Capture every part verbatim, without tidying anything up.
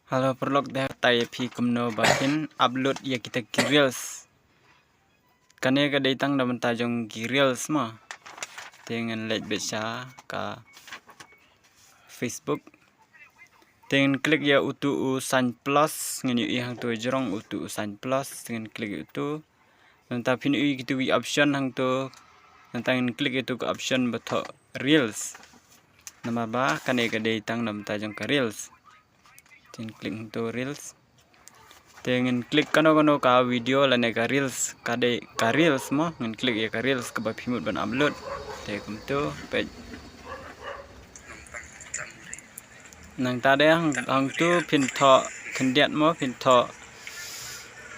Hello paralok, te batai ïa phi kumno ba phin upload ïa kita ki reels. Kane ka dei tang na bynta jong ki reels mo. Te ngan leit beit sha ka Facebook. Te ngan click ïa utu u sign plus, ngan ïohi hangtu jrong utu u sign plus, te ngan click ïa utu. Nangta phin ïohi kitu ki option hangtu. Nangta ngan click ïa utu ka option ba thoh reels. Namar ba kane ka dei tang na bynta jong ka reels. Te ngan click hangtu reels. Te ngan click kano kano ka video lane ka reels, ka dei ka reels mo, ngan click ïa ka reels kaba phi mut ban upload. Te kumtu peit. Nangta de hang, hangtu phin thoh khyndiat mo, phin thoh,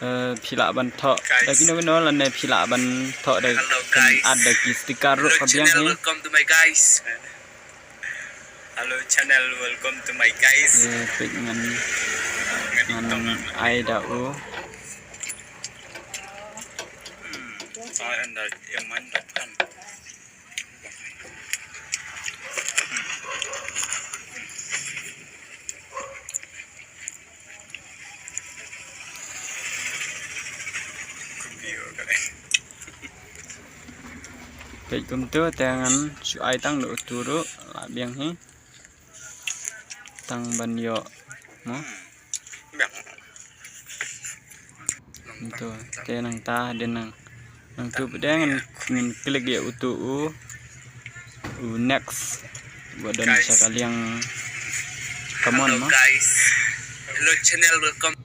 eh, phi lah ban thoh da kino kino lane phi lah ban thoh da, phin add da ki sticker ruh ka biang hi. Hello channel, welcome to my guys. Eh, peit ngan, ngan ai da u. Peit kumtu te ngan shu ai tang da utu ruh la biang hi. Tang ban ïoh mo. Kumtu te nangta hadien nang, nangtu pat de ngan, ngan click ïa utu u, u next. Ba don sha ka liang ka mon mo. Hello channel, welcome.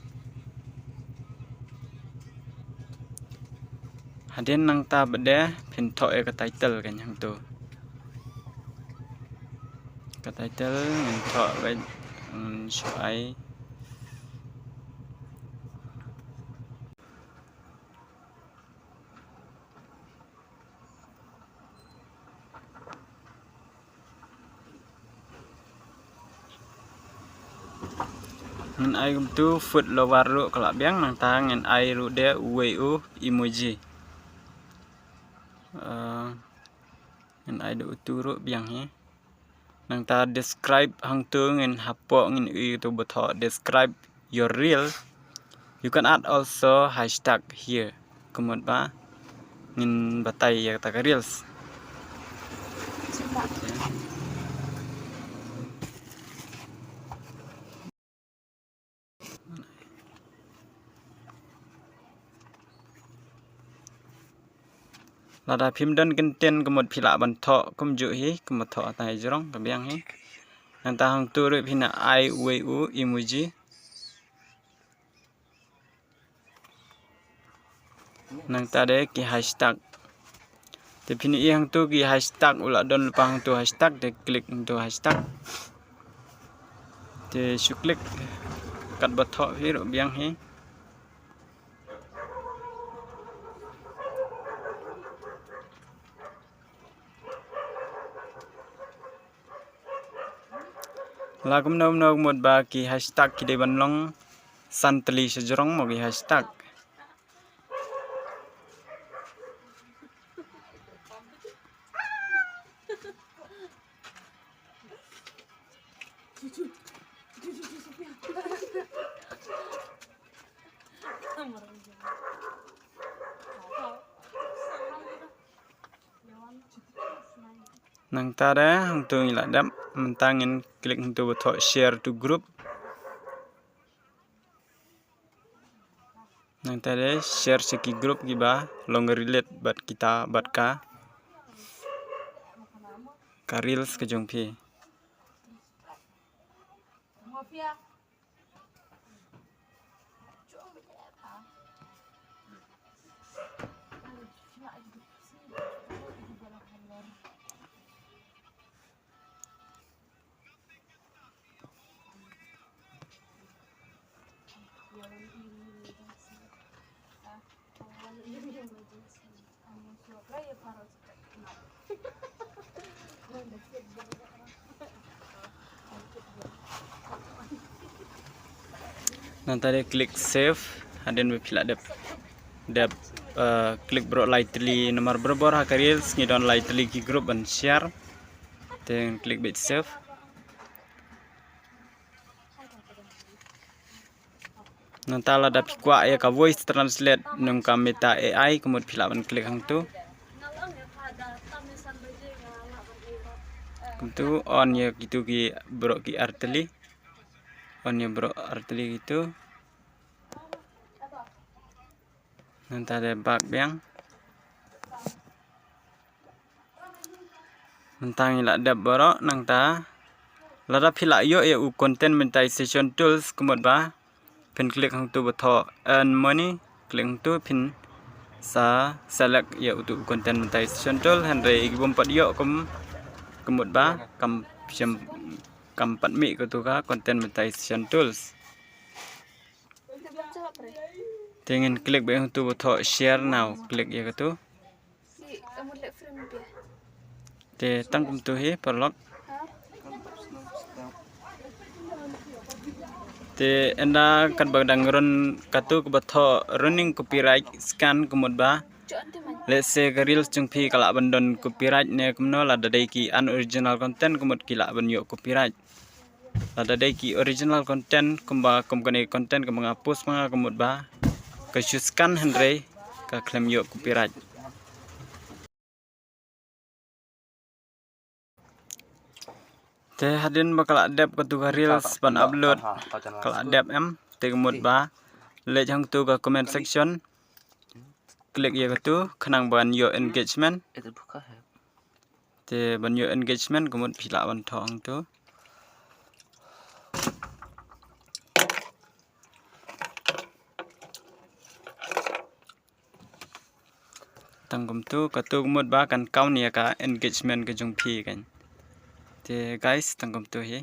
Hadien nangta pat de phin thoh ïa ka title ka hangtu. Ka title ngan thoh beit, ngan shu ai. Ngan ai kumtu food lover ruh ka la biang, nangta ngan ai ruh de uwei u emoji. Eh, ngan ai da utu ruh biang hi. Nangta describe hangtu ngan hapoh ngan ïohi utu ba thoh describe your reel. You can add also hashtag here. Ka mut ba ngin batai ïa kata ka reels. Lada phim don kyntien ka mut phi lah ban thoh kumjuh hi, kumba thoh ha tai jrong ka biang hi. Nangta hangtu ruh phin ai uwei u emoji. Nangta de ki hashtag. Te phin ïohi hangtu ki hashtag u la don lypa hangtu hashtag, te click hangtu hashtag. Te shu click katba thoh hi ruh biang hi. La kumno kumno ka mut ba ki hashtag ki dei ban long san tylli sha jrong mo ki hashtag. Nangta de hangtu ngi la dep, mynta ngin click hangtu ba thoh share to group. Nangta de share sha ki group kiba long relate bad kita bad ka, ka reels ka jong phi. Nangta de click save, hadien ba phi la dep, dep, eh, click baroh lai tylli namar barabor ha ka reels ngi don lai tylli ki group ban share. Te click beit save. Nangta lada phi kwah ïa ka voice translate nangka Meta A I, kumut phi lah ban click hangtu. Kumtu on ïa kitu ki baroh ki artylli. On ïa baroh artylli kitu. Nangta dei back biang. Mynta ngi lah dep baroh nangta. Lada phi lah ïoh ïa u content monetization tools kumut ba phin click hangtu ba thoh earn money, click hangtu phin sa select ïa utu u content monetization tool, hynrei ki bym pat ïoh kum kumut ba kam shim kam pat mih katu ka content monetization tools. Te ngin click beit hangtu ba thoh share now, click ïa katu. Te tang kumtu hi paralok. Te ynda katba dang run katu kaba thoh running copyright scan kumut ba, let's say ka reels jong phi ka lah ban don copyright ne kumno, lada dei ki unoriginal content kumut ki lah ban ïoh copyright. Lada dei ki original content kumba kum kane content kaba nga post ma nga kumut ba ka shu scan hynrei ka khlem ïoh copyright. Te hadien ba ka lah dep katu ka reels ban upload, ka lah dep em, te kumut ba leit hangtu ka comment section, click ïa katu khnang ban ïoh engagement. Te ban ïoh engagement kumut phi lah ban thoh hangtu. Tang kumtu katu kumut ba kan count ïa ka engagement ka jong phi kan. Te guys, tang kumtu hi.